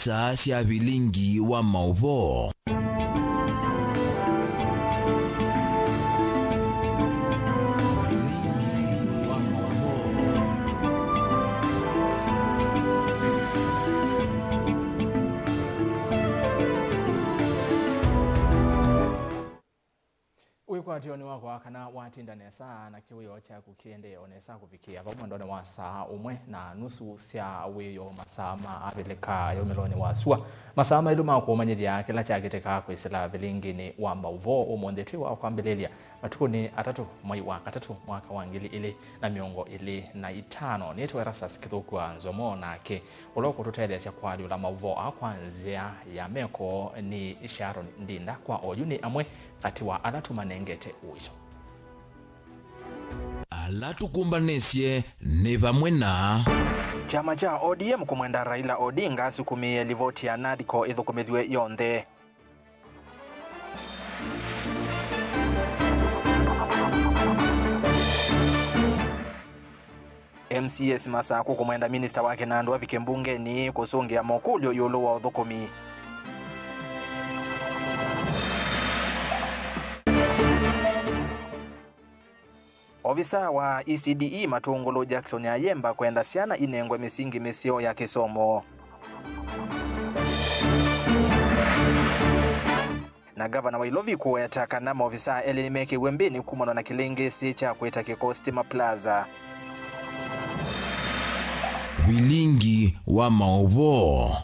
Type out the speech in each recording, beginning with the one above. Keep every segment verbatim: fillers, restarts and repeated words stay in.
Saa sya vilingi wa maũvoo. Vilingi wa maũvoo. Wĩkwatyonĩ wakwa kana watinda nesa na kĩwĩoo kyaku kĩendee o nesa kũvikĩa vau mwendonĩ wa saa ũmwe na nusu sya wĩoo, masaa ma Avilika yũmĩlonĩ wa sua, masaa maĩlu ma kũmanyĩthya kĩla kyakĩtĩka kwĩsĩla vilinginĩ wa maũvoo ũmũnthĩ twĩ wa kwambĩlĩlya matukũnĩ atatũ mwai wa katatũ mwaka wa ngili ilĩ na mĩongo ĩlĩ na itano. Nĩtwe Erastus Kĩthũkua Nzomo, nake ũla ũkũtũtetheesya kũalyũla maũvoo aa kwa nzĩa ya meko nĩ Sharon Ndinda. Kwa oyu nĩ amwe katĩ wa ala tũmanengete ũito. Ala tũkũmbanĩsye nĩ vamwe na kyama kya O D M kũmwenda Raila Odinga asukumĩĩe livoti ya NADCO ĩthũkũmĩthw'e yonthe. M C As Masakũ kũmwenda minista wa kĩnandũ avike mbungenĩ kũsũngĩa mokũlyo ĩũlũ wa ũthũkũmi. Ovisaa wa E C D E Matũngũlũ Jackson Ayemba kwenda syana inengwe mĩsingi mĩseo ya kĩsomo. Na ngavana wa Ilovi kũweta kana maovisaa elĩ nĩmekĩiwe mbĩnĩ kumana na kĩlĩngĩsĩ kya kwĩta kĩko Stima Plaza. Vilingi wa maũvoo.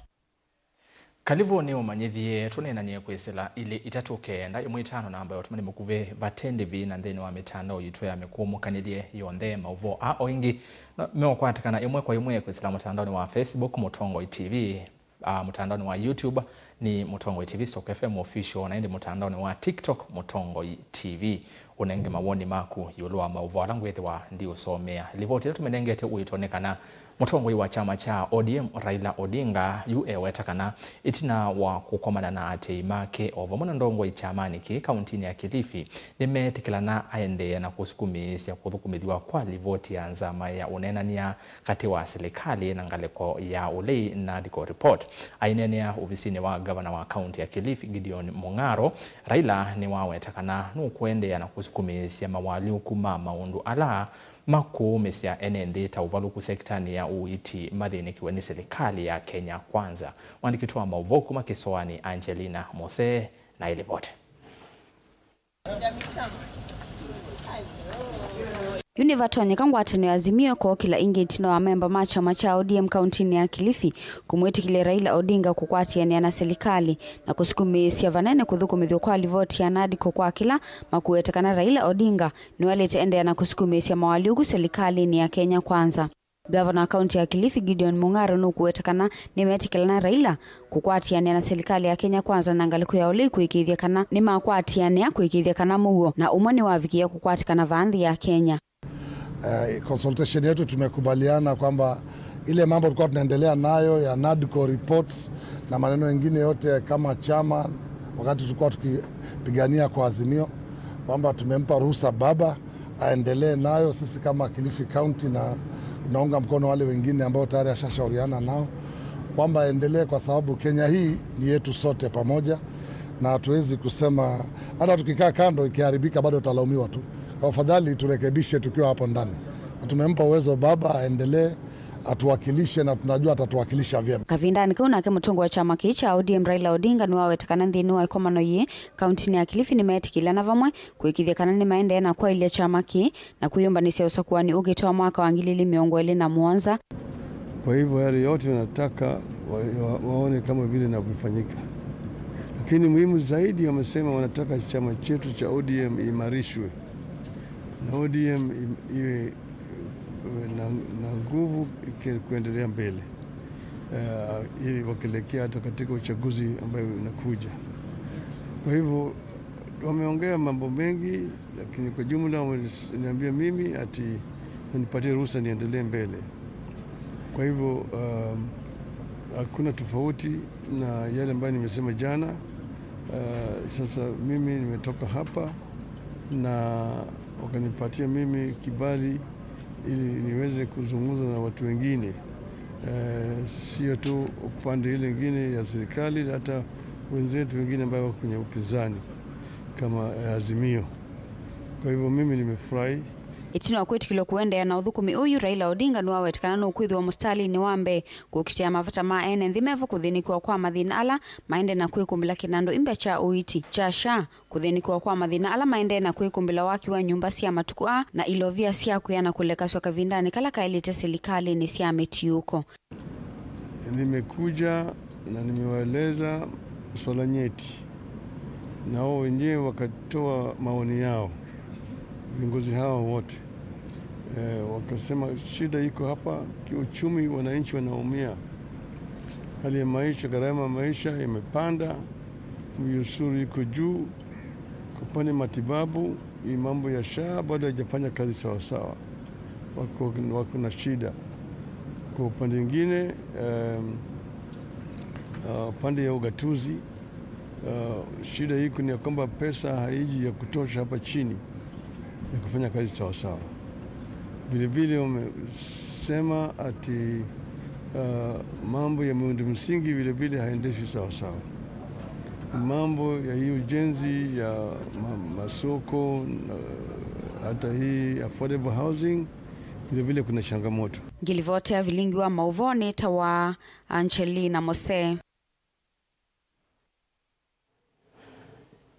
Kalivũ nĩ ũmanyĩthye, tũneenanie kwĩsĩla ilĩ itatũ kenda ĩmwe itano namba ya ũtũmani mũkuvĩ vate ndĩvi na nthĩnĩ wa mĩtandao yitũ ya mĩkũmũkanĩlye yonthe. Maũvoo aa o ĩngĩ no meũkwatikana ĩmwe kwa ĩmwe kwĩsĩla mũtandaonĩ wa Facebook Mũtongoi T V, a, mũtandaonĩ wa YouTube nĩ Mũtongoi T V Stock F M Official, na ĩndĩ mũtandaonĩ wa TikTok Mũtongoi T V. Ũnenge mawoni maku ĩũlũ wa maũvoo ala ngwĩthĩwa ndiũsomea. Livoti ĩla tũmĩnengete ũito nĩ kana mũtongoi wa kyama kya O D M Raila Odinga yu eweta kana ĩtina wa kũkomana na aatĩĩi make o vamwe na ndongoi kyamanĩ kĩĩ kauntinĩ ya Kilifi nĩmeetĩkĩlana aendeea na kũsukumĩĩsya kũthũkũmĩthw'a kwa livoti ya nzama ya ũneenany'a katĩ wa silikalĩ na ngalĩko ya ũlei, NADCO report. Aineenea ovisinĩ wa ngavana wa kaunti ya Kilifi, Gideon Mung'aro, Raila nĩwaweta kana nũkũendeea na kũsukumĩĩsya mawalyũku ma maũndũ ala makũũmĩsya ene nthĩ ta ũvalũku sekitanĩ ya ũiiti mathĩnĩkiwe nĩ silikalĩ ya Kenya Kwanza. Mwandĩki witũ wa maũvoo kuma kĩsoanĩ, Angelina Mose, na ĩlivoti. Yu nĩvatonyeka ngwatanĩo ya Azimio kookĩla ĩngĩ ĩtina wa amemba ma kyama kya O D M kauntinĩ ya Kilifi kũmwĩtĩkĩlya Raila Odinga kũkwatĩanĩa na silikalĩ na kũsukumĩĩsya vanene kũthũkũmĩthw'a kwa livoti ya NADCO kwa kĩla makũweta kana Raila Odinga nĩwaĩlĩte endeea na kũsukumĩĩsya mawalyũku silikalĩnĩ ya Kenya Kwanza. Ngavana wa kaunti ya Kilifi, Gideon Mung'aro, nũkũweta kana nĩmetĩkĩlana Raila kũkwatĩanĩa na silikalĩ ya Kenya Kwanza na ngalĩko ya ũlei kũĩkĩĩthya kana nĩmakwatĩanĩa kũĩkĩĩthya kana mũuo na ũmwe nĩwavikĩĩa kũkwatĩkana vaa nthĩ ya Kenya. Eh, consultation yetu tumekubaliana kwamba ile mambo tulikuwa tunaendelea nayo ya NADCO reports na maneno mengine yote kama chama, wakati tulikuwa tukipigania kwa Azimio, kwamba tumempa ruhusa baba aendelee nayo. Sisi kama Kilifi County na tunaunga mkono wale wengine ambao tayari ashashauriana nao kwamba aendelee, kwa sababu Kenya hii ni yetu sote pamoja, na hatuwezi kusema, hata tukikaa kando ikiharibika bado tutalaumiwa tu. Afadhali turekebishe tukiwa hapo ndani. Na tumempa uwezo baba aendelee, atuwakilishe na tunajua atatuwakilisha vyema. Kavindanĩ kau nake mũtongoi wa kyama kĩĩ kya O D M Raila Odinga nĩwaweta kana nthĩnĩ wa ĩkomano yĩĩ kauntinĩ ya Kilifi nĩmeetĩkĩlana vamwe kũĩkĩĩthya kana nĩmaendee na kwaĩlya kyama kĩĩ na kwĩyũmbanĩsya ũsakũanĩ ũkĩte wa mwaka wa ngili ilĩ mĩongo ĩlĩ na mũonza. Kwa hivyo yale yote wanataka wa, wa, waone kama vile inavyofanyika. Lakini muhimu zaidi wamesema wanataka chama chetu cha O D M imarishwe. Na O D M im-, iwe, iwe na, na nguvu ike-, kuendelea mbele. Eh, ili wakielekea hata katika uchaguzi ambayo unakuja. Kwa hivyo, wameongea mambo mengi, lakini kwa jumla wameniambia mimi ati wanipatie ruhusa niendelee mbele. Kwa hivyo, um, hakuna tofauti na yale ambayo nimesema jana. Uh, sasa mimi nimetoka hapa na wakanipatia mimi kibali ili niweze kuzungumza na watu wengine. Eh, sio tu upande ile ingine ya serikali, hata wenzetu wengine ambao wako kwenye upinzani kama, eh, Azimio. Kwa hivyo mimi nimefurahi. Ĩtina wa kwĩtĩkĩlwa kũendeea na ũthũkũmi ũyu, Raila Odinga nĩwaweta kana nũkwĩthĩwa mũsitalĩnĩ wa mbee kũkitĩa mavata ma ene nthĩ mevo kũthĩnĩkĩwa kwa mathĩna ala maendee na kwĩkũmbĩla kĩnandũ imbya kya ũiiti kya SHA, kũthĩnĩkĩwa kwa mathĩna ala maendee na kwĩkũmbĩla waki wa nyũmba sya matukũ aa, na ilovia sya kwĩana kũlekasw'a kavindanĩ kala kaĩlĩte silikalĩnĩ sya mĩtiũko. Nimekuja na nimewaeleza swala nyeti, na wao wenyewe wakatoa maoni yao, viongozi hawa wote. Eh, wakasema shida iko hapa kiuchumi, wananchi wanaumia, hali ya maisha, gharama ya maisha imepanda, ushuru iko juu, kwa upande matibabu, hii mambo ya SHA bado haijafanya kazi sawasawa. Wako, wako na shida. Kwa upande mwingine, em, uh, upande ya ugatuzi, uh, shida iko ni ya kwamba pesa haiji ya kutosha hapa chini ya kufanya kazi sawasawa. Vilevile wamesema ati, uh, mambo ya miundo msingi vilevile haendeshi sawasawa. Mambo ya hii ujenzi ya ma-, masoko na hata hii affordable housing, vilevile kuna changamoto. Ngilivoti ya vilingi wa maũvoo nĩ ta wa Angelina Mose.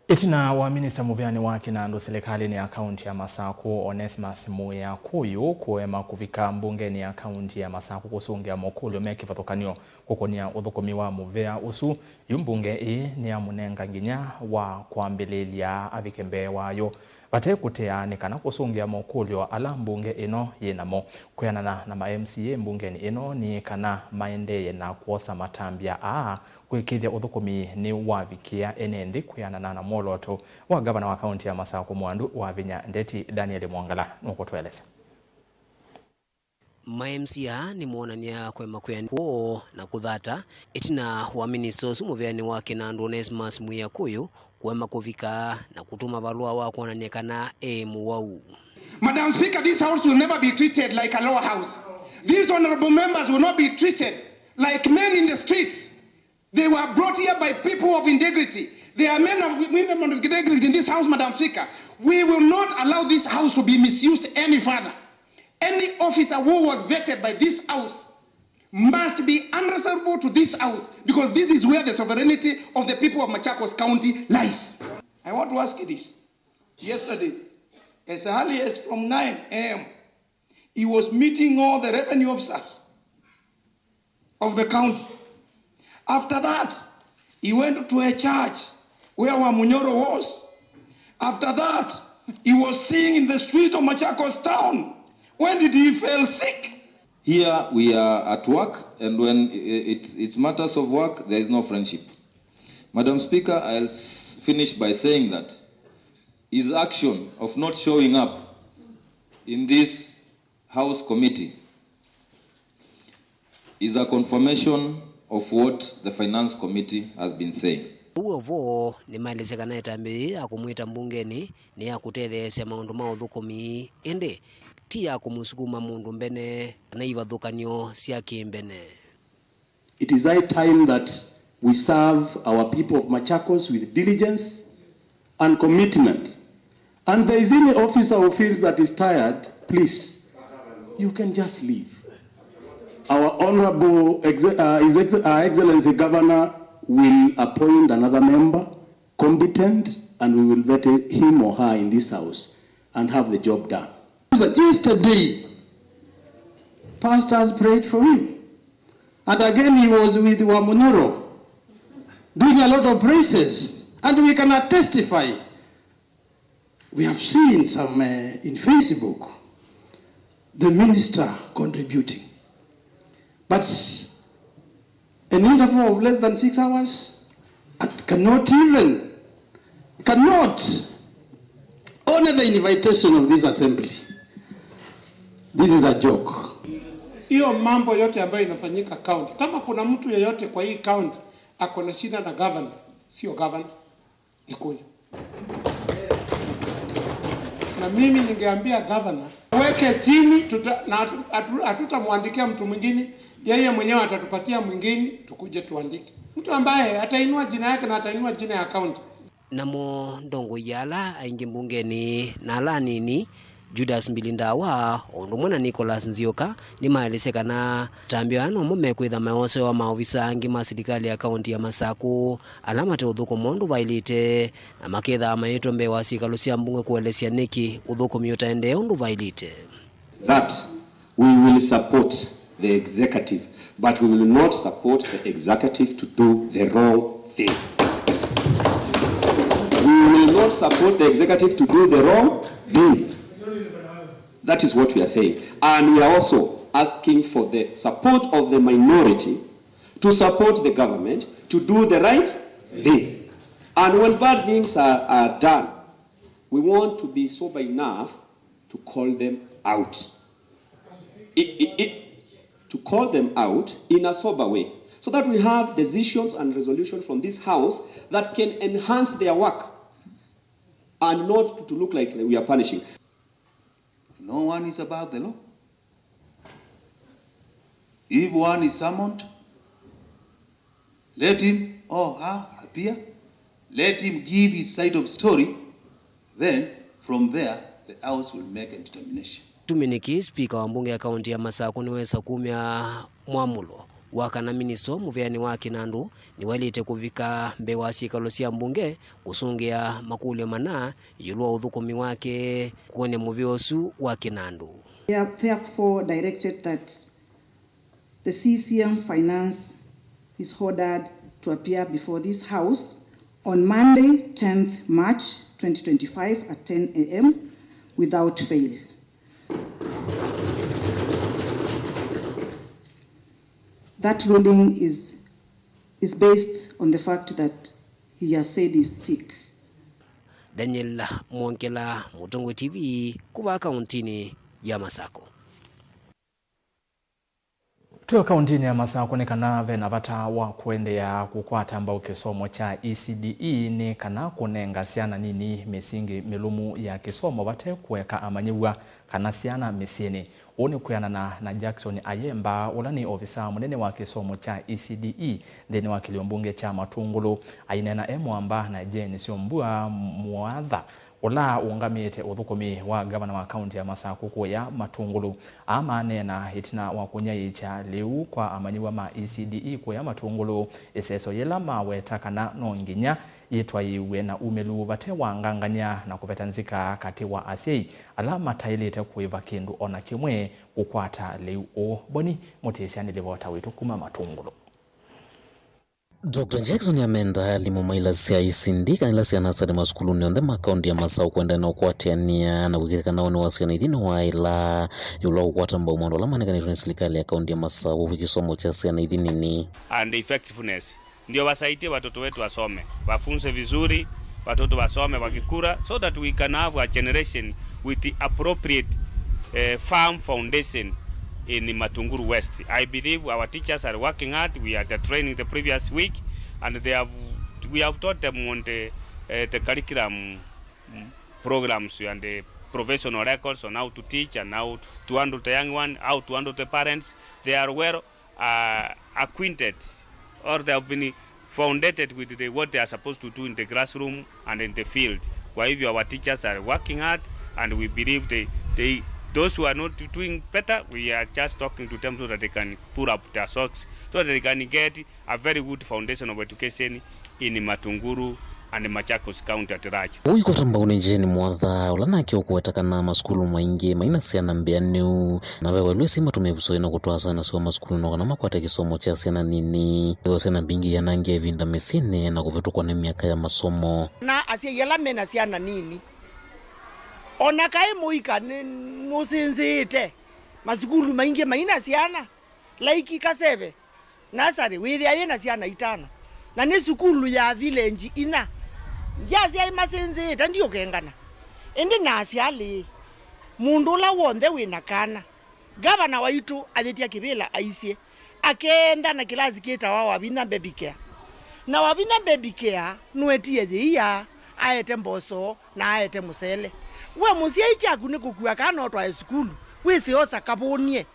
Ĩtina wa minista mũvĩanĩ wa kĩnandũ silikalĩnĩ ya kaunti ya Masakũ, Onesmus Mũĩa Kũyũ kũema kũvika mbungenĩ ya kaunti ya Masakũ kũsũngĩa mokũlyo me kĩvathũkany'o kũkũnĩa ũthũkũmi wa mũvĩa ũsu, yu mbunge ĩĩ nĩyamũnenga nginya wa kwambĩlĩlya avike mbee wayo. Vate kũtea nĩ kana kũsũngĩa mokũlyo ala mbunge ĩno yĩ namo. Kwĩanana na ma M C A mbungenĩ ĩno nĩ kana maendeeye na kwosa matambya aa kwĩkĩĩthya ũthũkũmi nĩ wavikĩa ene nthĩ kwĩanana na mwolooto wa ngavana wa kaunti ya Masakũ Mwandũ wa Vinya Ndeti Daniel Mwongala nũkũtũelesya. Ma M C A nĩmoonany'a kũema kwĩanĩa kwoo na kũthata ĩtina wa minista ũsu mũvĩanĩ wa kĩnandũ Onesmus Mũĩa Kũyũ kũema kũvika na kũtũma valũa wa kwonany'a kana e mũwau. Madam Speaker, this house will never be treated like a lower house. These honorable members will not be treated like men in the streets. They were brought here by people of integrity. There are men of women of integrity in this house, Madam Speaker. We will not allow this house to be misused any further. Any officer who was vetted by this house must be answerable to this house, because this is where the sovereignty of the people of Machakos County lies. I want to ask you this. Yesterday, as early as from nine A M, he was meeting all the revenue officers of the county. After that, he went to a church where Wamunyoro was. After that, he was singing in the street of Machakos town. When did he fell sick? Here we are at work, and when i-, it's, it's matters of work, there is no friendship. Madam Speaker, I'll s-, finish by saying that his action of not showing up in this House committee is a confirmation of what the Finance Committee has been saying. Ũu o vo nĩmaelesya kana ĩtambya yĩĩ ya kũmwĩta mbungenĩ nĩ ya kũtetheesya maũndũ ma ũthũkũmi, ĩndĩ ti ya kũmũsukuma mũndũ mbene kana ivathũkany'o sya kĩmbene. It is high time that we serve our people of Machakos with diligence and commitment. And there is any officer who feels that is tired, please, you can just leave. Our Honorable Exe-, uh, His Ex-, uh, Excellency Governor will appoint another member, competent, and we will vet him or her in this house and have the job done. Just a day, pastors prayed for him. And again, he was with Wamunyoro, doing a lot of praises. And we can testify. We have seen some, uh, in Facebook, the minister contributing. But an interval of less than six hours, and cannot even, cannot honor the invitation of this assembly. This is a joke. Hiyo mambo yote ambayo inafanyika county, kama kuna mtu yeyote kwa hii county ako na shida na governor, sio governor, ni Kũyũ. Na mimi ningeambia governor, weke chini, tuta-, na hatu-, hatu-, hatutamwandikia mtu mwingine, Yeye mwenyewe atatupatia mwingine, tukuje tuandike. Mtu ambaye atainua jina yake na atainua jina ya kaunti. Namo ndongoi ya ala aingĩ mbungenĩ na ala anini, Judas Mbili Ndawa, o ũndũ ũmwe na Nicholas Nzioka, nĩmaelesya kana atambya aya nomo mekwĩtha mayosewa maovisa angĩ ma silikalĩ ya kaunti ya Masakũ, ala mate ũthũkũma ũndũ vaĩlĩte, na makethaa mayĩtwe mbee wa syĩkalo sya mbunge kũelesya nĩkĩ ũthũkũmi ũtaendee ũndũ vaĩlĩte. That we will support the executive, but we will not support the executive to do the wrong thing. We will not support the executive to do the wrong thing. That is what we are saying. And we are also asking for the support of the minority to support the government to do the right thing. And when bad things are, are done, we want to be sober enough to call them out. I, I, I, to call them out in a sober way, so that we have decisions and resolutions from this house that can enhance their work and not to look like we are punishing. No one is above the law. If one is summoned, let him or her appear. Let him give his side of story. Then, from there, the house will make a determination. Kĩtumi nĩkĩ spika wa mbunge ya kaunti ya Masakũ nĩwesa kumya mwamũlo wa kana minista mũvĩanĩ wa kĩnandũ nĩwaĩlĩte kũvika mbee wa syĩkalo sya mbunge kũsũngĩa makũlyo mana ĩũlũ wa ũthũkũmi wake kũonĩa mũvĩa ũsu wa kĩnandũ. They have therefore directed that the C C M Finance is ordered to appear before this House on Monday, tenth March twenty twenty-five at ten A M without fail. That ruling is, is based on the fact that he has said he's sick. Daniel Mwongela, Mũtongoi T V, kuva kauntinĩ ya Masakũ. Twĩ o kauntinĩ ya Masakũ, nĩ kana ve na vata wa kũendeea kũkwata mbau kĩsomo kya E C D E nĩ kana kũnenga syana nini mĩsingi mĩlũmu ya kĩsomo vate kũeka amanyĩw'a kana syana mĩsyĩnĩ. Ũũ nĩ kwĩanana na Jackson Ayemba, ũla nĩ ovisa mũnene wa kĩsomo kya E C D E nthĩnĩ wa kĩlio mbunge kya Matũngũlũ. Aineena e mũamba na Jane Syombua Mũatha, ũla ũũngamĩĩte ũthũkũmi wa ngavana wa kaunti ya Masakũ kũya Matũngũlũ. Aa maneena ĩtina wa kũnyaĩĩkya lĩu kwa amanyĩw'a ma E C D E kũya Matũngũlũ, ĩseso yĩla maweta kana no nginya yĩtwaĩĩw'e na umĩlu vate wa ngangany'a na kũveta nzika katĩ wa asyai ala mataĩlĩte kũĩva kĩndũ o na kĩmwe kũkwata lĩu ũũ. Boni Mũtĩsya nĩ livota witũ kuma Matũngũlũ. Doctor Jackson amenda alimũ ma ilasi sya E C D kana ila sya nasarĩ masukulunĩ onthe ma kaunti ya Masakũ kũendeea na ũkwatĩanĩa na kũĩkĩĩthya kana woni wa syana ithi nĩwaĩla ĩũlũ wa kũkwata mbau maũndũ ala manekanĩtwe nĩ silikalĩ ya kaunti ya Masakũ kwĩ kĩsomo kya syana ithi nini. And effectiveness. Ndio wasaidie watoto wetu wasome, wafunze vizuri, watoto wasome wakikura, so that we can have a generation with the appropriate, eh, firm foundation in Matungulu West. I believe our teachers are working hard. We had a training the previous week, and they have, we have taught them on the, eh, the curriculum, mm, programs and the professional records on how to teach and how to handle the young one, how to handle the parents. They are well uh, acquainted or they have been founded with the, what they are supposed to do in the classroom and in the field. Kwa hivyo, our teachers are working hard, and we believe they, they, those who are not doing better, we are just talking to them so that they can pull up their socks, so that they can get a very good foundation of education in Matungulu and Machakos County at large. Ũikwata mbau nĩ Jane Mwatha, ũla nake ũkũweta kana masukulu maingĩ maina syana mbĩanĩu, na ve waĩlu asyai matũmĩe ĩvuso yĩĩ na kũtwaa syana syoo masukulunĩ no kana makwate kĩsomo kya syana nini. Ethĩwa syana mbingĩ ianangĩa ĩvinda mĩsyĩnĩ na kũvĩtũkwa nĩ myaka ya masomo. Na asyai ala mena syana nini, o na kaĩ mũika nĩ, nũsĩnzĩĩte, masukulu maingĩ maina syana, laiki Kaseve nasarĩ wĩthĩa yĩ na syana itano, na nĩ sukulu ya vilenji inya. Ndyasya ĩmasĩnzĩĩte ndiũkengana, ĩndĩ nasya lĩĩ, mũndũ ũla w'onthe wĩ na kana, ngavana waitũ ayĩtya kĩvĩla aisye, akeenda na kĩlasi kĩtawa Wavinya Baby Care. Na Wavinya Baby Care nũetie yĩia, aete mboso, na aete mũsele. We mũsyai kyaku nĩ kũkua kana ũtwae sukulu, wĩsĩ osa kavũnie.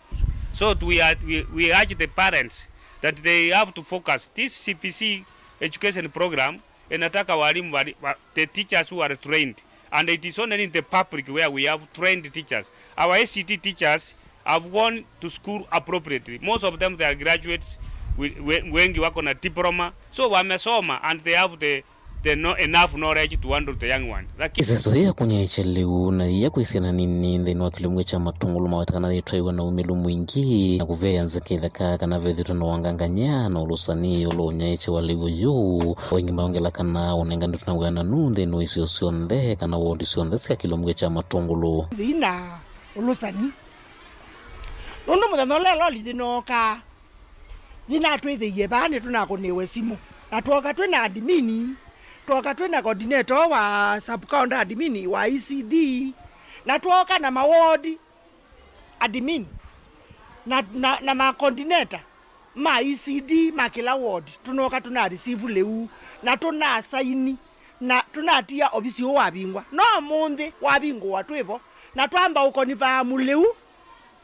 So we are, we, we urge the parents that they have to focus. This C P C education program inataka walimu wali, wa, the teachers who are trained, and it is only in the public where we have trained teachers. Our I C T teachers have gone to school appropriately. Most of them, they are graduates. We, we, wengi wako na diploma, so wamesoma and they have the, the no, enough knowledge to handle the young one. Lakini ĩseso yĩĩ ya kũnyaĩĩkya lĩu na yĩĩ ya kwĩ syana nini nthĩnĩ wa kĩlungu kya Matũngũlũ maweta kana yĩtwaiwe na umĩlu mwingĩ na kũveea nzika ĩtheka kana vethĩtwe na wangangany'a na ũlũsani ĩũlũ wa ũnyaĩĩkya wa lĩu ũyũ. O ĩngĩ maongela kana ũnenganĩtwe na wĩananu nthĩnĩ wa isio syonthe kana wondi syonthe sya kĩlungu kya Matũngũlũ. Thĩna ũlũsani. Nũndũ mũthenya ũla loli yĩnookaa, yĩnatwĩthĩie vaa nĩtũnakũnĩwe simũ. Na twooka twĩ na admin, twooka twĩ na coordinator wa sub-county admin wa E C D, na twooka na maward admin, na, na, na ma coordinator ma E C D ma kĩla ward, tũnooka tũna receive lĩu, na tũnasaini, na tũnatia ovisi ũũ wavingwa. No ũmũnthĩ wavingũwa twĩ vo, na twamba ũkonifaamu lĩu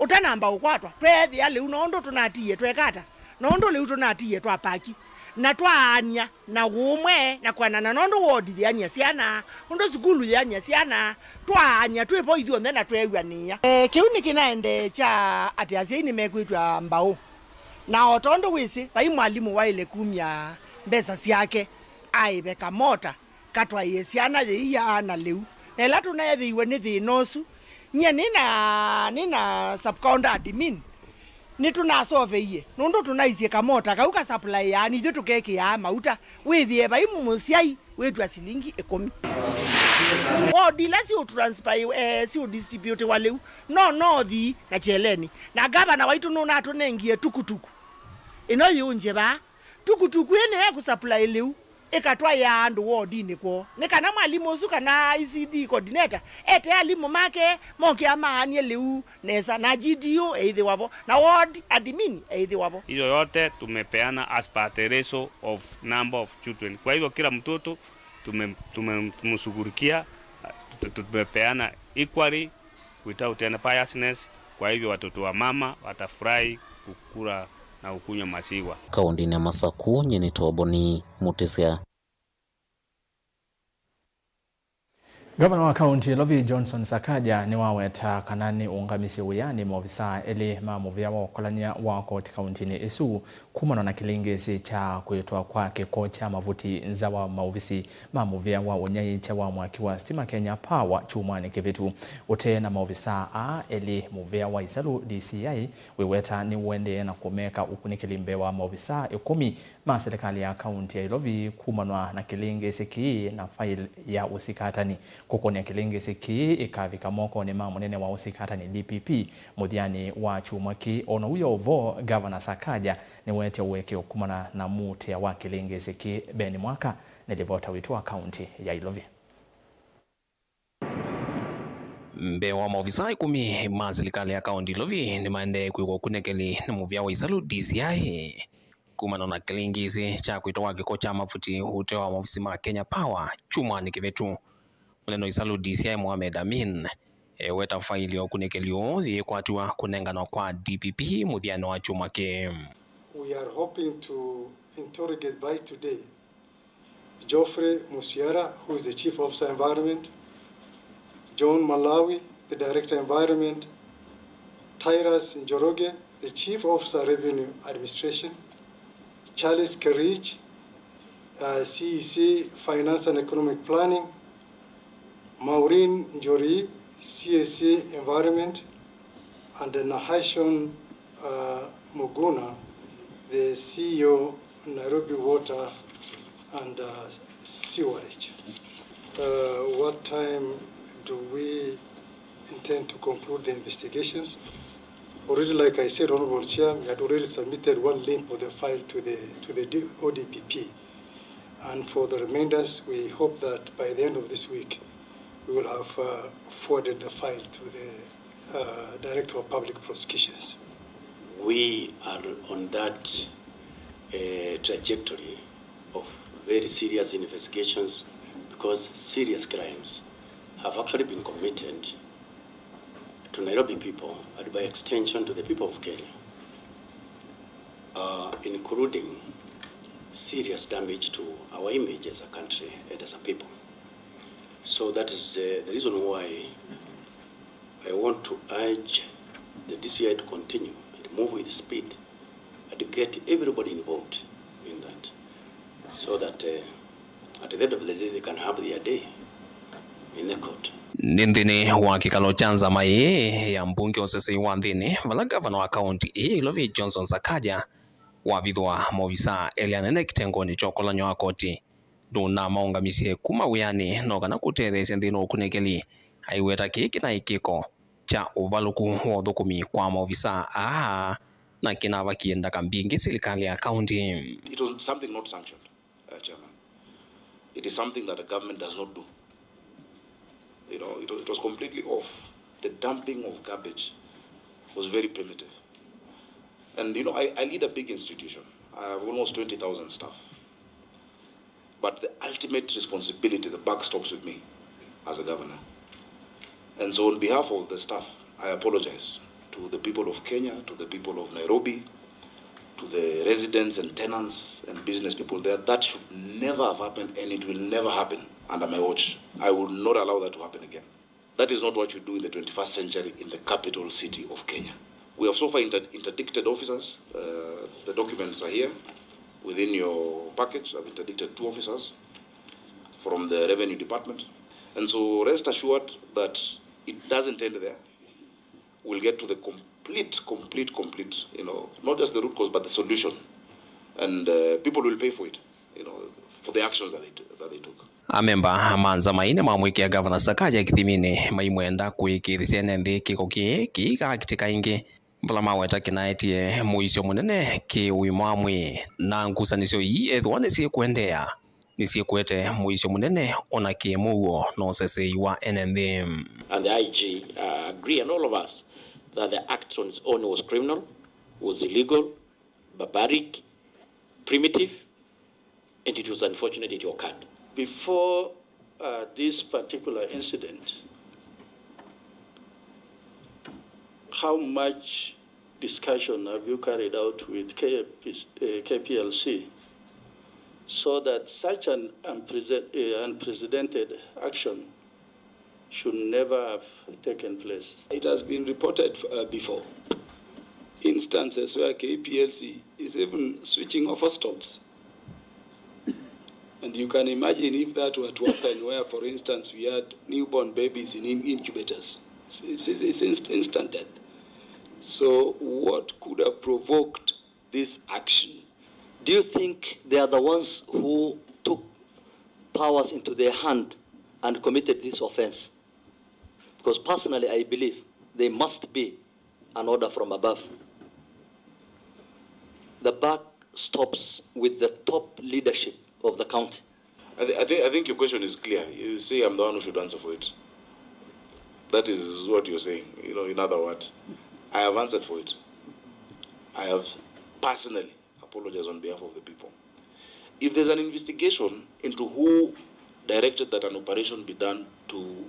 ũtanamba ũkwatwa, tweethĩa lĩu nũndũ tũnatiie tweka ata, nũndũ lĩu tũnatiie twapaki, na twaany'a na ũũmwe na kwanana nũndũ ward yĩany'a syana, nũndũ sukulu yĩany'a syana, twaany'a twĩ vo ithyonthe na tweew'anĩĩa. E, kĩu nĩkĩnaendee kya atĩ asyai nĩmekwĩtw'a mbaũ. Na o tondũ wĩsĩ, vai mwalimũ waĩle kumya mbesa syake aĩve kamota katwaĩe syana yĩiaa na lĩu. Na ĩla tũneethĩiwe nĩ thĩna ũsu, nyie nĩ na, nĩ na sub-county admin, nĩtũnasoveie, nũndũ tũnaisye kamota kau kasapulaĩaa, nithyĩ tũkekĩaa mauta, wĩthĩe vai mũsyai wĩtw'a silingi ĩkũmi. Ward ila siũtranspaiwe, eh, siũdistributiwa lĩu, no North na Kyeleni. Na ngavana waitũ nũnatũnengie tukutuku ĩno yĩũngye vaa. Tukutuku ĩĩ nĩyo ĩkũsapulaĩ lĩu, ĩkatwaĩa andũ wodinĩ kwoo. Nĩ kana mwalimũ ũsu kana E C D coordinator ete alimũ make moke amaanie lĩu nesa, na G D O eĩthĩwa vo, na ward admin eĩthĩwa vo. Hizo yote tumepeana as per the ratio of number of children. Kwa hivyo kila mtoto tume-, tumemshughulikia, tu-, tu-, tumepeana equally without any biasness. Kwa hivyo watoto wa mama watafurahi kukula na kukunywa maziwa. Kaũntĩnĩ ya Masakũ, nyie nĩ Toboni Mutisya. Ngavana wa kaũntĩ ya Ilovi Johnson Sakaja nĩwaweta kana nĩũngamisye wĩanĩ maovisaa elĩ ma mũvĩa wa ũkolany'a wa koti kaũntĩnĩ ĩsu kumana na kĩlĩngĩsĩ kya kwĩtwa kwa kĩko kya mavuti nza wa maovisi ma mũvĩa wa ũnyaĩĩkya wa mwaki wa sitima Kenya Power kyumwanĩ kĩvĩtu. Ũtee na maovisaa aa elĩ, mũvĩa wa Isalu D C I wĩweta nĩũendee na kũmeka ũkunĩkĩli mbee wa maovisaa ĩkũmi ma silikalĩ ya kaũntĩ ya Ilovi kumanwa na kĩlĩngĩsĩ kĩĩ na faili ya ũsikatani. Kũkũnĩa kĩlĩngĩsĩ kĩĩ ĩkavika mokonĩ ma mũnene wa ũsikatani D P P mũthyanĩ wa kyumwa kĩĩ. O na ũu yo vo, Ngavana Sakaja nĩweetya ũekeo kumana na mũtĩa wa kĩlĩngĩsĩ kĩĩ. Ben Mwaka nĩ livota witũ wa kaũntĩ ya Ilovi. Mbee wa maovisaa ĩkũmi ma silikalĩ ya kaũntĩ Ilovi nĩmaendee kwĩkwa ũkunĩkĩli nĩ mũvĩa wa Isalu D C I kumana na kĩlĩngĩsĩ kya kwĩtwa kwa kĩko kya mavuti ũtee wa maovisi ma Kenya Power kyumwanĩ kĩvĩtu. Mũnene wa Isalu D C I Mohamed Amin eweta faili ya ũkunĩkĩli ũũ yĩkwatiwa kũnenganwa kwa D P P mũthyanĩ wa kyumwa kĩĩ. We are hoping to interrogate by today Geoffrey Musiara, who is the Chief Officer Environment, John Malawi, the Director Environment, Tyrus Njoroge, the Chief Officer Revenue Administration, Charles Kerich, uh, C E C Finance and Economic Planning, Maureen Njori, C E C Environment, and Nahashon, uh, Muguna, the C E O, Nairobi Water and, uh, Sewerage. Uh, what time do we intend to conclude the investigations? Already, like I said, Honorable Chair, we had already submitted one limb of the file to the, to the D-, O D P P. And for the remainders, we hope that by the end of this week, we will have, uh, forwarded the file to the, uh, Director of Public Prosecutions. We are on that, uh, trajectory of very serious investigations because serious crimes have actually been committed to Nairobi people and by extension to the people of Kenya. uh, including serious damage to our image as a country and as a people. So that is, uh, the reason why I want to urge the D C I to continue and move with speed and get everybody involved in that, so that, uh, at the end of the day, they can have their day in the court. Nĩ nthĩnĩ wa kĩkalo kya nzama ĩĩ ya mbunge ũsesei wa nthĩnĩ, vala ngavana wa kaunti ĩĩ ya Ilovi Johnson Sakaja wavithwa, maovisaa elĩ anene kĩtengonĩ kya ũkolany'o wa koti nũnamaũngamisye kuma wĩanĩ no kana kũtetheesya nthĩnĩ wa ũkunĩkĩli. Aiweta kĩĩ kĩnaĩ kĩko kya ũvalũku wa ũthũkũmi kwa maovisaa aa, na kĩnavakie ndaka mbingĩ silikalĩ ya kaunti. It was something not sanctioned, uh, Chairman. It is something that a government does not do. You know, it, it was completely off. The dumping of garbage was very primitive. And, you know, I, I lead a big institution. I have almost twenty thousand staff. But the ultimate responsibility, the buck stops with me as a governor. And so, on behalf of the staff, I apologize to the people of Kenya, to the people of Nairobi, to the residents and tenants and business people there. That should never have happened, and it will never happen under my watch. I will not allow that to happen again. That is not what you do in the twenty-first century in the capital city of Kenya. We have so far inter-, interdicted officers. Uh, the documents are here within your package. I've interdicted two officers from the revenue department. And so, rest assured that it doesn't end there. We'll get to the complete, complete, complete, you know, not just the root cause, but the solution. And, uh, people will pay for it, you know, for the actions that they t-, that they took. Amemba ma nzama ii nĩmamwĩkĩa Ngavana Sakaja kĩthiminĩ, maimwenda kũĩkĩĩthĩsya ene nthĩ kĩko kĩĩ kĩikaakitĩka ĩngĩ, vala maweta kĩnaetie mũisyo mũnene kĩ ũima wa mwĩĩ, na ngusanĩsyo ii ethĩwa nĩsyĩkũendeea, nĩsyĩkũete mũisyo mũnene ona kĩ mũuo na ũsesei wa ene nthĩ. And the I G, uh, agree, and all of us, that the act on its own was criminal, was illegal, barbaric, primitive, and it was unfortunate it occurred. Before, uh, this particular incident, how much discussion have you carried out with K P, uh, K P L C so that such an unprece-, uh, unprecedented action should never have taken place? It has been reported, uh, before. Instances where K P L C is even switching over stops. And you can imagine if that were to happen, where, for instance, we had newborn babies in in-, incubators. It's, it's, it's inst-, instant death. So what could have provoked this action? Do you think they are the ones who took powers into their hand and committed this offense? Because personally, I believe they must be an order from above. The buck stops with the top leadership of the county. I, th-, I, think, I think your question is clear. You say I'm the one who should answer for it. That is what you're saying. You know, in other words, I have answered for it. I have personally apologized on behalf of the people. If there's an investigation into who directed that an operation be done to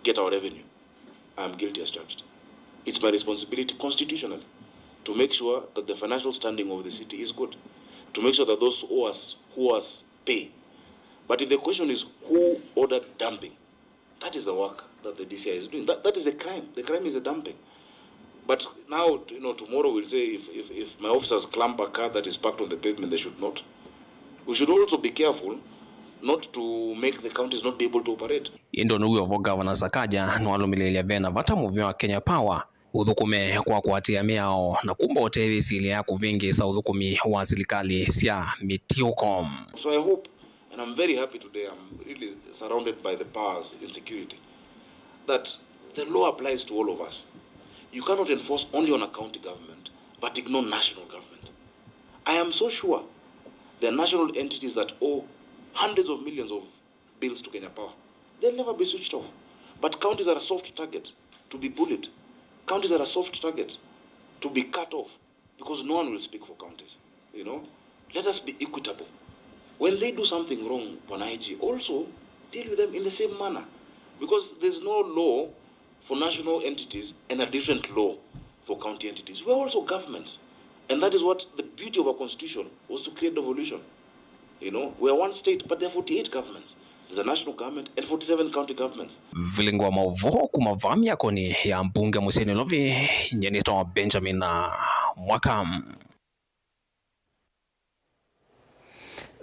get our revenue, I am guilty as charged. It's my responsibility constitutionally to make sure that the financial standing of the city is good, to make sure that those who owe us, who owe us pay. But if the question is who ordered dumping, that is the work that the D C I is doing. That, that is the crime. The crime is the dumping. But now, you know, tomorrow we'll say if, if, if my officers clamp a car that is parked on the pavement, they should not. We should also be careful not to make the counties not be able to operate. Ĩndĩ nĩw'o vo Ngavana Sakaja nĩwalũmĩlĩĩlya ve na vata mũvĩa wa Kenya Power ũthũkũme kwa kũatĩĩa mĩao na kumba ũtee yĩsilya ya kũvĩngĩĩsa ũthũkũmi wa silikalĩ sya mĩtiũko. So I hope, and I'm very happy today, I'm really surrounded by the powers in security, that the law applies to all of us. You cannot enforce only on a county government but ignore national government. I am so sure there are national entities that owe hundreds of millions of bills to Kenya Power. They'll never be switched off. But counties are a soft target to be bullied. Counties are a soft target to be cut off because no one will speak for counties. You know, let us be equitable. When they do something wrong, Bwana I G, also deal with them in the same manner, because there's no law for national entities and a different law for county entities. We're also governments. And that is what the beauty of a constitution was, to create devolution. You know, we are one state, but there are forty-eight governments. There's a national government and forty-seven county governments. Vilingi wa maũvoo kuma vaa myakoni ya mbunge mũsyĩ Nairobi, nyie nĩtawa Benjamin Mwaka.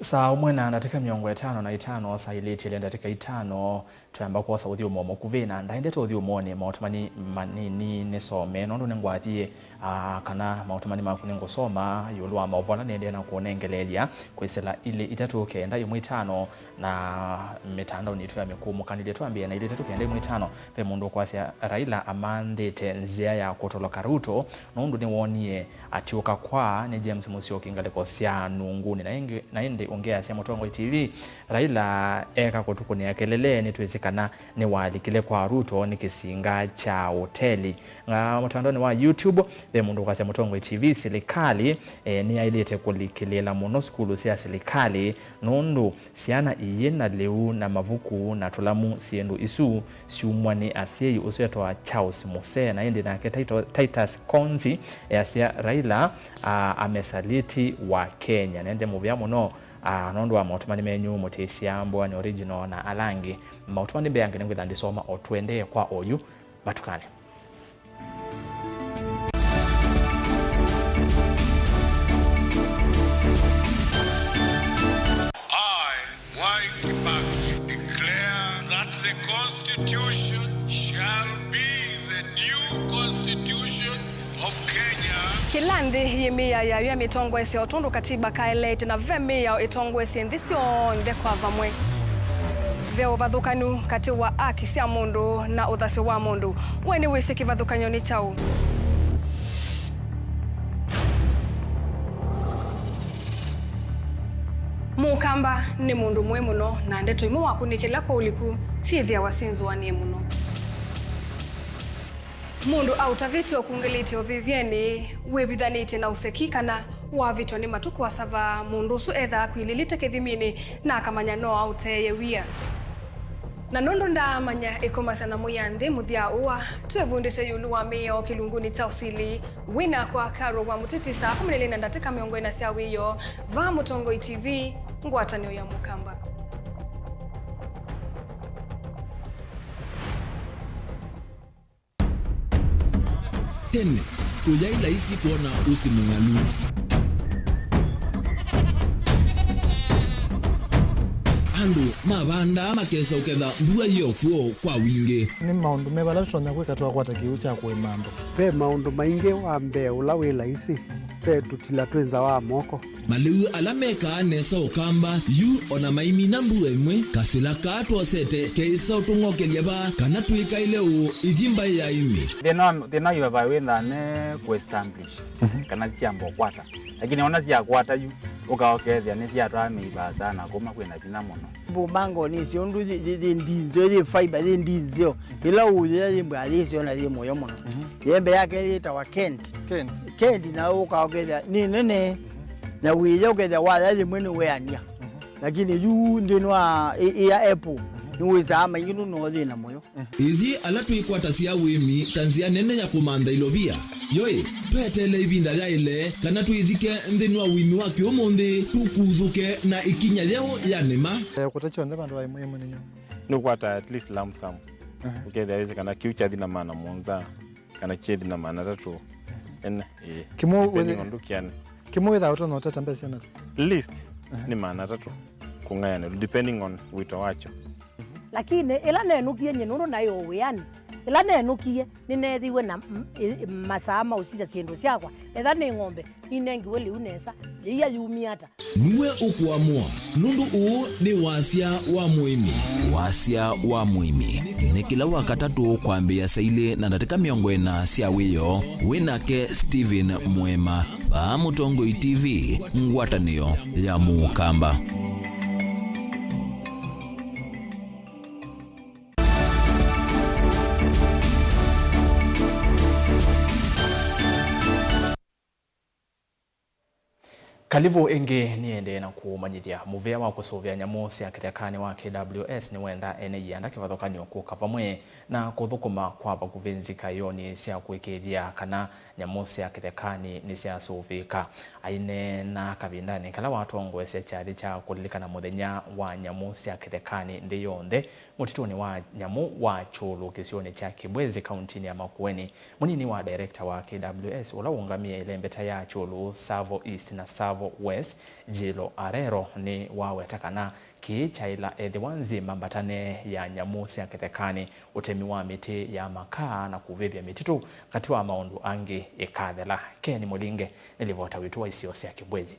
Saa ũmwe na ndatĩka mĩongo ĩtano na itano, saa ilĩ ĩtiele ndatĩka itano, twĩamba kwosa ũthyũmũo mũkuvĩ, na ndaendete ũthyũmũonĩ, maũtũmani manini nĩsome, nũndũ nĩngwathie, aa, kana maũtũmani maku nĩngũsoma ĩũlũ wa maũvoo ala nĩendee na kũnengeleelya kwĩsĩla ilĩ itatũ kenda ĩmwe itano, na mĩtandaonĩ itũ ya mĩkũũmũkanĩlye twambĩe na ilĩ itatũ kenda ĩmwe itano. Ve mũndũ ũkwasya Raila amanthĩte nzĩa ya kũtoloka Ruto nũndũ nĩwoonie atiũka kwa nĩ James Musyoki ngalĩko sya nungunĩ. Na ĩngĩ, na ĩndĩ ũngĩ asya Mũtongoi T V, Raila eka kũtũkũnĩa kelele, nĩtwĩsĩ kana nĩwalikile kwa Ruto nĩ kĩsinga kya ũteli. Na mũtandaonĩ wa YouTube, ve mũndũ ũkwasya Mũtongoi T V, silikalĩ, eh, nĩyaĩlĩte kũlikĩlĩĩla mũno sukulu sya silikalĩ nũndũ syana iyĩ na lĩu na mavuku na tũlamu, syĩndũ isu syumwa nĩ asyai ũsu etawa Charles Musee, na ĩndĩ nake Titus, Titus Konzi easya Raila, a, amesaliti wa Kenya. Nende mũvea mũno, a, nũndũ wa maũtũmani menyu, mũtĩsya Mboani Original na ala angĩ. Maũtũmani mbeange nĩngwĩtha ndisoma o tũendee kwa oyu. Matukanĩ. I, Mwai Kibaki, declare that the Constitution shall be the new Constitution of Kenya. Kĩla nthĩ yĩ mĩao yayo ya mĩtongoesye o tondũ katiba kaeleete, na ve mĩao ĩtongoesye nthĩ syonthe kwa vamwe. Ve ũvathũkanu katĩ wa aki sya mũndũ na ũthasyo wa mũndũ. We nĩwĩsĩ kĩvathũkany'o nĩ kyaũ? Mũkamba nĩ mũndũ mũĩ mũno, na ndeto imwe wakunĩkĩla kwa ũliku syĩthĩawa syĩ nzũanĩe mũno. Mũndũ aũtavĩtye ũkungĩlĩtye ũvĩvyenĩ, wĩvithanĩtye na ũseki, kana wavĩtwa nĩ matũ kũasava, mũndũ ũsu ethaa akwilĩlĩte kĩthiminĩ na akamanya no aũteeye wia. Na nũndũ ndaamanya ĩkomasya na mũya nthĩ mũthya ũa, twĩvundĩsye ĩũlũ wa mĩao kĩlungunĩ kya ũsili. Wĩ nakwa Carol wa Mũtĩtĩ saa kũmi na ilĩ na ndatĩka mĩongo ĩna sya wĩoo, vaa Mũtongoi T V, ngwatanĩo ya Mũkamba. Tene, kũyaĩ laisi kwona ũsĩ mũng'alu. Andũ mavandaa makesa ũketha mbua yĩ o kw'o kwa wingĩ. Nĩ maũndũ meva ala tũtonya kwĩka twakwata kĩw'ũ kya kũĩma andũ? Ve maũndũ maingĩ. Wa mbee ũla wĩ laisi, ve tũtila twĩ nza wa moko. Malĩu ala mekaa nesa Ũkamba, yu o na maimina mbua ĩmwe, kasĩla kaa twosete keĩsa ũtũng'okelya vaa kana twĩkaĩle ũũ ithi mbaĩ ya ĩmĩ. Thĩna wa, thĩna wa ivavai wĩthaa ne kũ establish, mhm, kana syamba ũkwata. Lakini ona syakwata yu, ũka ũkethĩa nĩsyatwaa mĩivaa sana kuma kwĩna vinya mũno. Mbumangoni icio ũndũ yĩ, yĩ, yĩ ndinzeo, yĩ fiber, yĩ ndinzeo. Ĩla ũyĩa yĩ mbwa yĩsyo na yĩ mũyo mũno. Mhm. Yembe yake yĩtawa Kent. Kent. Kent na ũka ũkethĩa nĩ nene. Mhm. Na wĩya ũkethĩa waya yĩmwe nĩ weania. Mhm. Lakini yu nthĩnĩ wa ĩ, ĩ ya apple, mhm, nĩ wĩsaa maingĩ nũno yĩ na mũyo. Ithyĩ ala twĩkwatasya ũĩmi ta nzĩa nene ya kũmantha ilovia, yoĩ, tweteele ĩvinda yaĩle kana twĩthike nthĩnĩ wa ũĩmi wa kĩũmũnthĩ, tũkuthũke na ĩkinya yeũ ya nĩma. Eh, kũta kyonthe vandũ va ĩmwe ĩmwe nĩnyo. Nũkwata at least lump sum. Aha. Ũkethĩa wĩsĩ kana kĩu kyathi na maana mũonza, kana kyethi na maana atatũ. Ene, ĩĩ. Kĩmwe depending wĩthĩ- on ndũkĩanĩ. Kĩmwe wĩthaa ũtonya ũtata mbesa syana? Least, aha, nĩ maana atatũ kũng'ayanĩlwa, depending on wĩto wakyo. Lakini ĩla nenũkie nyie nũndũ naĩ o wĩanĩ, ĩla nenũkie nĩneethiwe na m-, ĩ-, masaa ma ũsisya syĩndũ syakwa. Etha nĩ ng'ombe, ninengiwe lĩu nesa, yĩia yumie ata? Nue ũkũamũa, nũndũ ũũ nĩ Wasya wa Mũĩmi. Wasya wa Mũĩmi nĩ kĩla Wakatatũ kwambĩĩa saa ilĩ na ndatĩka mĩongo ĩna sya wĩoo, wĩ nake Stephen Mwema, vaa Mũtongoi T V, ngwatanĩo ya Mũkamba. Kalivũ ĩngĩ. Nĩendee na kũmanyĩthya, mũvĩa wa kũsũvĩa nyamũ sya kĩthekanĩ wa K W S nĩwenda ene ianda kĩvathũkany'o kũka vamwe na kũthũkũma kwa vakuvĩ nzika ĩonĩ sya kũĩkĩĩthya kana nyamũ sya kĩthekanĩ nĩsyasũvĩĩka. Aineena kavindanĩ kala watongoesya kyathĩ kya kũlilikana mũthenya wa nyamũ sya kĩthekanĩ nthĩ yonthe, mũtitũnĩ wa nyamũ wa Kyũlũ kĩsionĩ kya Kibwezi, kauntinĩ ya Makueni, mũnini wa director wa K W S, ũla ũũngamĩe ĩlembeta ya Kyũlũ, Tsavo East na Tsavo West, Jilo Arero, nĩwaweta kana kĩĩ kyaĩla ethĩwa nzĩ mambatane ya nyamũ sya kĩthekanĩ, ũtemi wa mĩtĩ ya makaa na kũvĩvya mĩtitũ, katĩ wa maũndũ angĩ, ĩkathela. Ken Mũlinge nĩ livota witũ wa isio sya Kibwezi.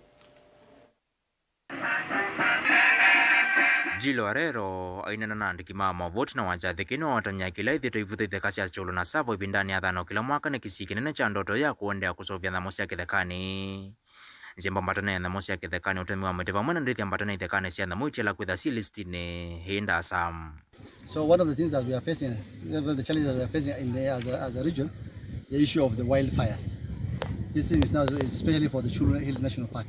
Jilo Arero aineena na andĩki ma maũvoo ĩtina wa kyathĩ kĩĩ nĩwawetany'a kĩla ĩthĩĩtwe ivutha itheka sya Kyũlũ na Tsavo ĩvindanĩ ya thano kĩla mwaka nĩ kĩsii kĩnene kya ndoto ya kũendeea kũsũvĩa nyamũ sya kĩthekanĩ. Nzĩ mbambatane ya nyamũ sya kĩthekanĩ, ũtemi wa mĩtĩ vamwe na ndĩthya mbatane ithekanĩ sya nyamũ itiala kwĩtha syĩ listinĩ ĩĩ ndaasa. So one of the things that we are facing, one of the challenges that we are facing in the, as a, as a region, the issue of the wildfires. This thing is now, especially for the Kyulu Hills National Park.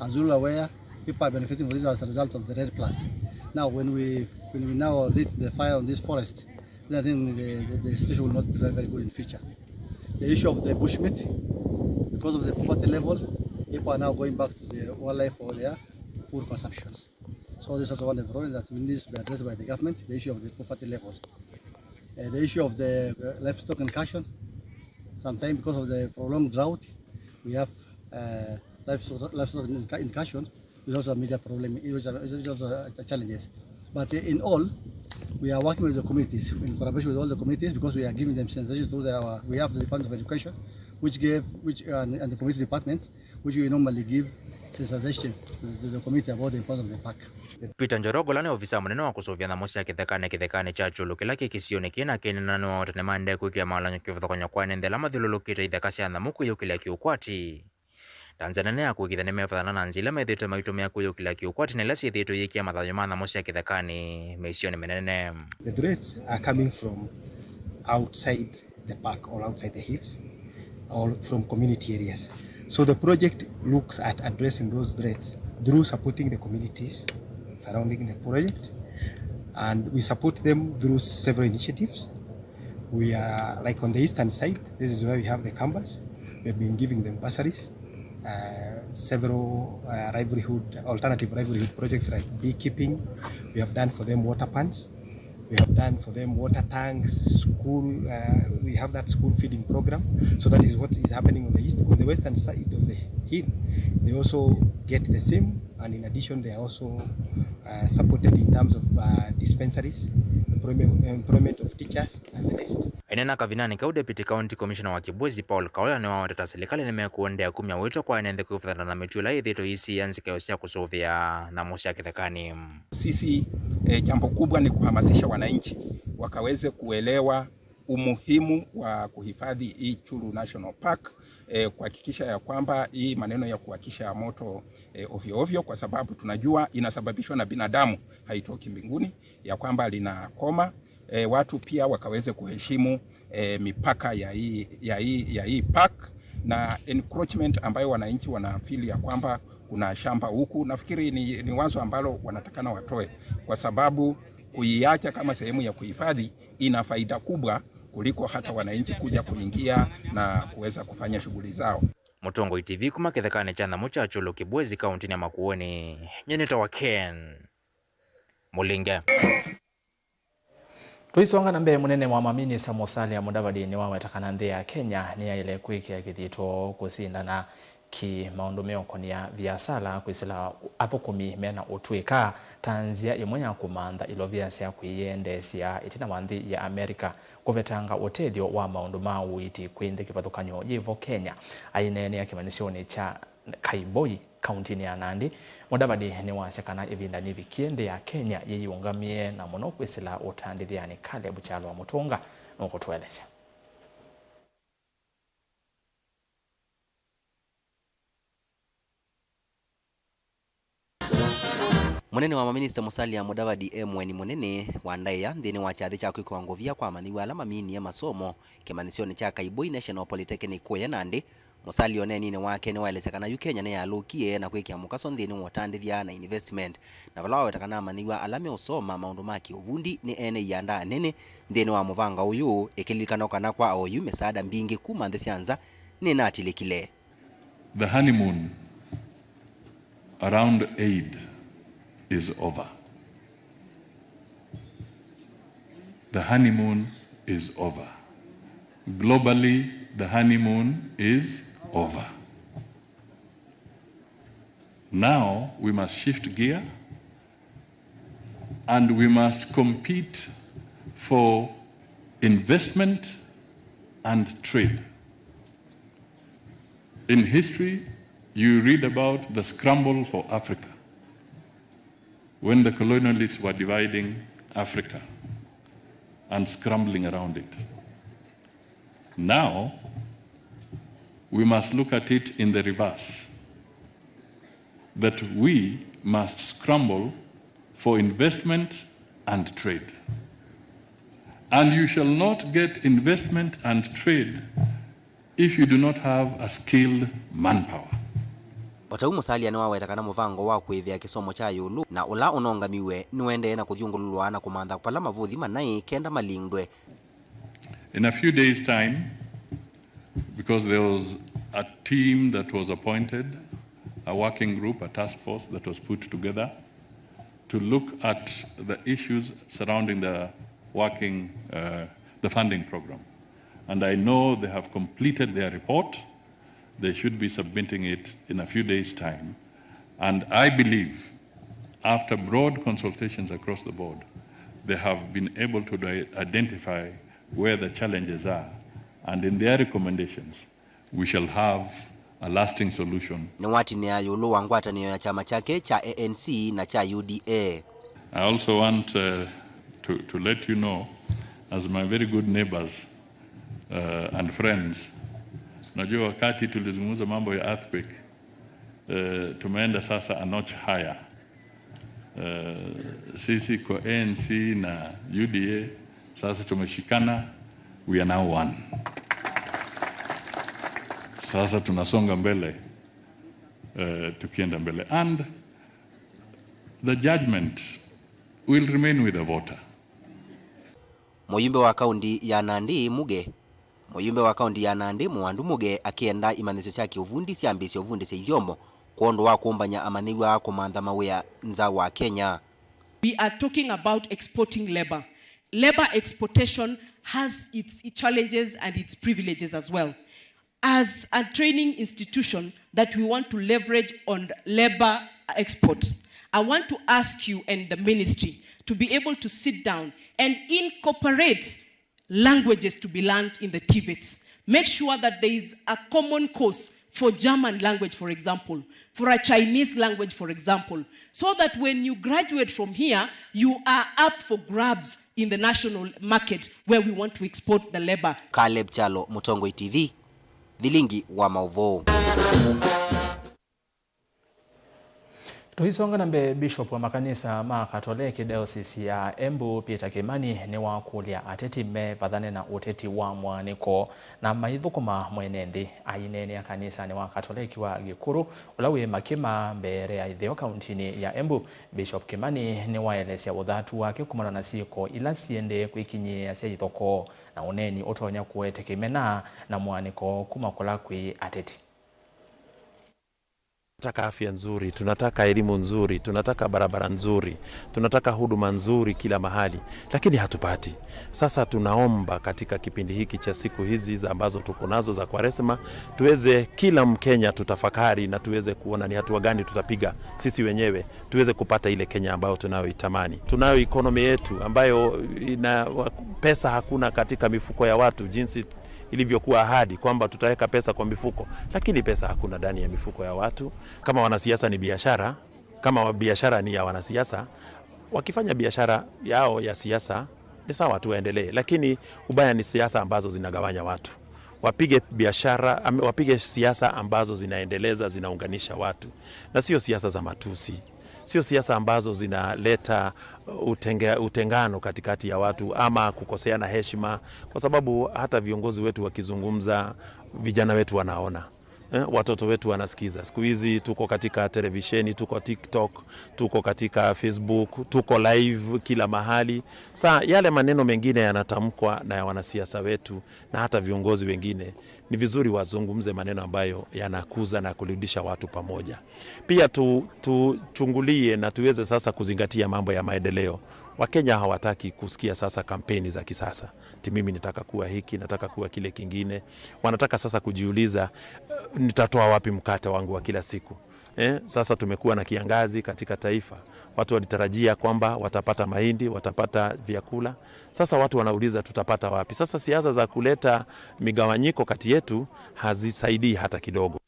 As you are aware, people are benefiting from this as a result of the REDD plus. Now, when we, when we now lit the fire on this forest, then I think the, the, the situation will not be very, very good in future. The issue of the bush meat, because of the poverty level, people are now going back to the wildlife for their food consumptions. So this is also one of the problems that needs to be addressed by the government, the issue of the poverty level. Uh, the issue of the, uh, livestock incursion, sometimes because of the prolonged drought, we have, uh, livestock, livestock incu-, incursion is also a major problem, it is a, is also a challenge. But, uh, in all, we are working with the communities, in collaboration with all the communities, because we are giving them sensitization through the, our, we have the Department of Education, which gave, which, uh, and, and the community departments, which we normally give sensitization to the, to the community about the importance of the park. Peter Njoroge, ũla nĩ ovisa mũnene wa kũsũvĩa nyamũ sya kĩthekanĩ kĩthekanĩ kya Kyũlũ kĩla kĩ kĩsionĩ kĩĩ, nake aineena nĩwaweta nĩmaendee kwĩkĩa maũlany'o kĩvathũkany'o kwa ene nthĩ ala mathyũlũlũkĩte itheka sya nyamũ kwĩyũkĩlya kĩũkwati. Ta nzĩa nene ya kũĩkĩĩthya nĩmevathana na nzĩa ila methĩĩtwe maitũmĩa kwĩyũkĩlya kĩũkwati na ila syĩthĩĩtwe iyĩkĩa mathayũ ma nyamũ sya kĩthekanĩ mĩisyonĩ mĩnene. The threats are coming from outside the park or outside the hills or from community areas. So the project looks at addressing those threats through supporting the communities surrounding the project, and we support them through several initiatives. We are, like, on the eastern side, this is where we have the Kambas. We have been giving them bursaries, uh, several, uh, livelihood, alternative livelihood projects like beekeeping. We have done for them water pans. We have done for them water tanks, school, uh, we have that school feeding program. So that is what is happening on the east. On the western side of the hill, they also get the same, and in addition, they are also, uh, supported in terms of, uh, dispensaries, employment, employment of teachers, and the rest. Aineena kavindanĩ kau, Deputy County Commissioner wa Kibwezi, Paul Kaoya, nĩwawetete silikalĩ nĩmekũendeea kumya wĩto kwa ene nthĩ kwĩvathana na mĩtuo ĩla yĩthĩĩtwe ĩisiĩĩa nzika sya kũsũvĩa nyamũ sya kĩthekanĩ. Sisi, eh, jambo kubwa ni kuhamasisha wananchi wakaweze kuelewa umuhimu wa kuhifadhi hii Kyulu National Park, eh, kuhakikisha ya kwamba hii maneno ya kuwakisha moto, eh, ovyo ovyo, kwa sababu tunajua inasababishwa na binadamu, haitoki mbinguni, ya kwamba linakoma, eh, watu pia wakaweze kuheshimu, eh, mipaka ya hii, ya hii, ya hii park na encroachment ambayo wananchi wanafeel ya kwamba kuna shamba huku. Nafikiri ni, ni wazo ambalo wanatakana watoe, kwa sababu kuiacha kama sehemu ya kuhifadhi ina faida kubwa kuliko hata wananchi kuja kuingia na kuweza kufanya shughuli zao. Mũtongoi T V kuma kĩthekanĩ kya nyamũ kya Kyulu Kibwezi, kauntinĩ ya Makueni, nyie nĩtawa Ken Mũlinge. Tũisonga na mbee, mũnene wa maminista Musalia Mudavadi nĩwaweta kana nthĩ ya Kenya nĩyaĩle kwĩkĩa kĩthito kũsindana ki maũndũ meũkonĩa viasala kwĩsĩla athũkũmi mena ũtw'ĩka ta nzĩa ĩmwe ya kũmantha ilovia sya kwĩyendeesya ĩtina wa nthĩ ya Amerika kũvetanga ũtethyo wa maũndũ ma ũiiti kwĩ nthĩ kĩvathũkany'o yĩ vo Kenya. Aineenea kĩmanyĩsyonĩ kya Kaiboi, kauntinĩ ya Nandi, Mudavadi nĩwasya kana ĩvinda nĩvikie nthĩ ya Kenya yĩyĩũngamĩe, na mũno kwĩsĩla ũtandĩthĩanĩ. Caleb Kyalo wa Mũtũnga nũkũtũelesya. Mũnene wa maminista Musalia Mudavadi e mũeni mũnene wa ndaĩa nthĩnĩ wa kyathĩ kya kwĩkĩwa ngovia kwa amanyĩw'a ala maminie masomo kĩmanyĩsyonĩ kya Kaiboi National Polytechnic kũya Nandi, Musalia ũneeninĩ wake nĩwaelesya kana yu Kenya nĩyalũkie na kwĩkĩa mũkaso nthĩnĩ wa ũtandĩthya na investment, na vala waweta kana amanyĩw'a ala meũsoma maũndũ ma kĩũvundi nĩ ene ianda nene nthĩnĩ wa mũvanga ũyũ, ĩkĩlilikanwa kana kwa oyu mĩsaada mbingĩ kuma nthĩ sya nza nĩnatilĩkile. The honeymoon around aid is over. The honeymoon is over. Globally, the honeymoon is over. Now we must shift gear and we must compete for investment and trade. In history, you read about the scramble for Africa when the colonialists were dividing Africa and scrambling around it. Now, we must look at it in the reverse, that we must scramble for investment and trade. And you shall not get investment and trade if you do not have a skilled manpower. O ta ũu Musalia nĩwaweta kana mũvango wa kũĩvĩa kĩsomo kya ĩũlũ na ũla ũnongamiw'e nĩũendee na kũthyũngũlũlwa na kũmantha vala mavũthi manaĩ kenda malingdwe. In a few days' time, because there was a team that was appointed, a working group, a task force that was put together to look at the issues surrounding the working, uh, the funding program. And I know they have completed their report. They should be submitting it in a few days' time. And I believe, after broad consultations across the board, they have been able to di-, identify where the challenges are. And in their recommendations, we shall have a lasting solution. Nĩwatinĩa ĩũlũ wa ngwatanĩo ya kyama kyake kya A N C na kya U D A. I also want, uh, to, to let you know, as my very good neighbors, uh, and friends, najua wakati tulizungumza mambo ya earthquake, uh, tumeenda sasa a notch higher. Uh, sisi kwa A N C na U D A sasa tumeshikana, we are now one. Sasa tunasonga mbele, uh, tukienda mbele. And the judgment will remain with the voter. Mũyumbe wa kaunti ya Nandi Muge Mũyumbe wa kaunti ya Nandi, Mũwandu Muge, akĩenda imanyĩsyo sya kĩũvundi syambĩĩsye ũvundĩsya ithyomo kwondũ wa kũmbany'a amanyĩw'a kũmantha mawĩa nza wa Kenya. We are talking about exporting labor. Labor exportation has its challenges and its privileges as well. As a training institution that we want to leverage on labor export, I want to ask you and the ministry to be able to sit down and incorporate languages to be learned in the TVETs. Make sure that there is a common course for German language, for example, for a Chinese language, for example, so that when you graduate from here, you are up for grabs in the national market where we want to export the labor. Caleb Kyalo, Mũtongoi T V, Vilingi wa Maũvoo. Tũisonga na mbee, Bishop wa makanisa ma Katoleki Diocese ya Embu, Peter Kimani, nĩwakũlya ateti mevathane na ũteti wa mũaanĩko na maithũkũma mwene nthĩ. Aineenea kanisanĩ wa Katoleki wa Gĩkũrũ, ũla wĩ Makima, mbee ya ĩtheo kauntinĩ ya Embu, Bishop Kimani nĩwaelesya ũthatu wake kumana na syĩko ila siendee kwĩkinyĩĩa sya ithokoo na ũneeni ũtonya kũete kĩmena na mũaanĩko kuma kũla kwĩ ateti. Tunataka afya nzuri, tunataka elimu nzuri, tunataka barabara nzuri, tunataka huduma nzuri kila mahali, lakini hatupati. Sasa tunaomba katika kipindi hiki cha siku hizi za ambazo tuko nazo za Kwaresma, tuweze kila Mkenya tutafakari na tuweze kuona ni hatua gani tutapiga sisi wenyewe tuweze kupata ile Kenya ambayo tunayoitamani. Tunayo economy yetu ambayo ina, pesa hakuna katika mifuko ya watu jinsi ilivyokuwa ahadi kwamba tutaweka pesa kwa mifuko, lakini pesa hakuna ndani ya mifuko ya watu. Kama wanasiasa ni biashara, kama wa-, biashara ni ya wanasiasa, wakifanya biashara yao ya siasa ni sawa tu, waendelee, lakini ubaya ni siasa ambazo zinagawanya watu. Wapige biashara, am-, wapige siasa ambazo zinaendeleza, zinaunganisha watu, na sio siasa za matusi. Sio siasa ambazo zinaleta utenge-, utengano katikati ya watu ama kukoseana heshima, kwa sababu hata viongozi wetu wakizungumza, vijana wetu wanaona. Eh, watoto wetu wanasikiza. Siku hizi tuko katika televisheni, tuko TikTok, tuko katika Facebook, tuko live kila mahali. Saa yale maneno mengine yanatamkwa na ya wanasiasa wetu na hata viongozi wengine, ni vizuri wazungumze maneno ambayo yanakuza na kurudisha watu pamoja. Pia tu, tuchungulie na tuweze sasa kuzingatia mambo ya maendeleo. Wakenya hawataki kusikia sasa kampeni za kisasa. Ti mimi nitaka kuwa hiki, nataka kuwa kile kingine. Wanataka sasa kujiuliza, "Eh, nitatoa wapi mkate wangu wa kila siku?" Eh, sasa tumekuwa na kiangazi katika taifa. Watu walitarajia kwamba watapata mahindi, watapata vyakula. Sasa watu wanauliza, "Tutapata wapi?" Sasa siasa za kuleta migawanyiko kati yetu hazisaidii hata kidogo.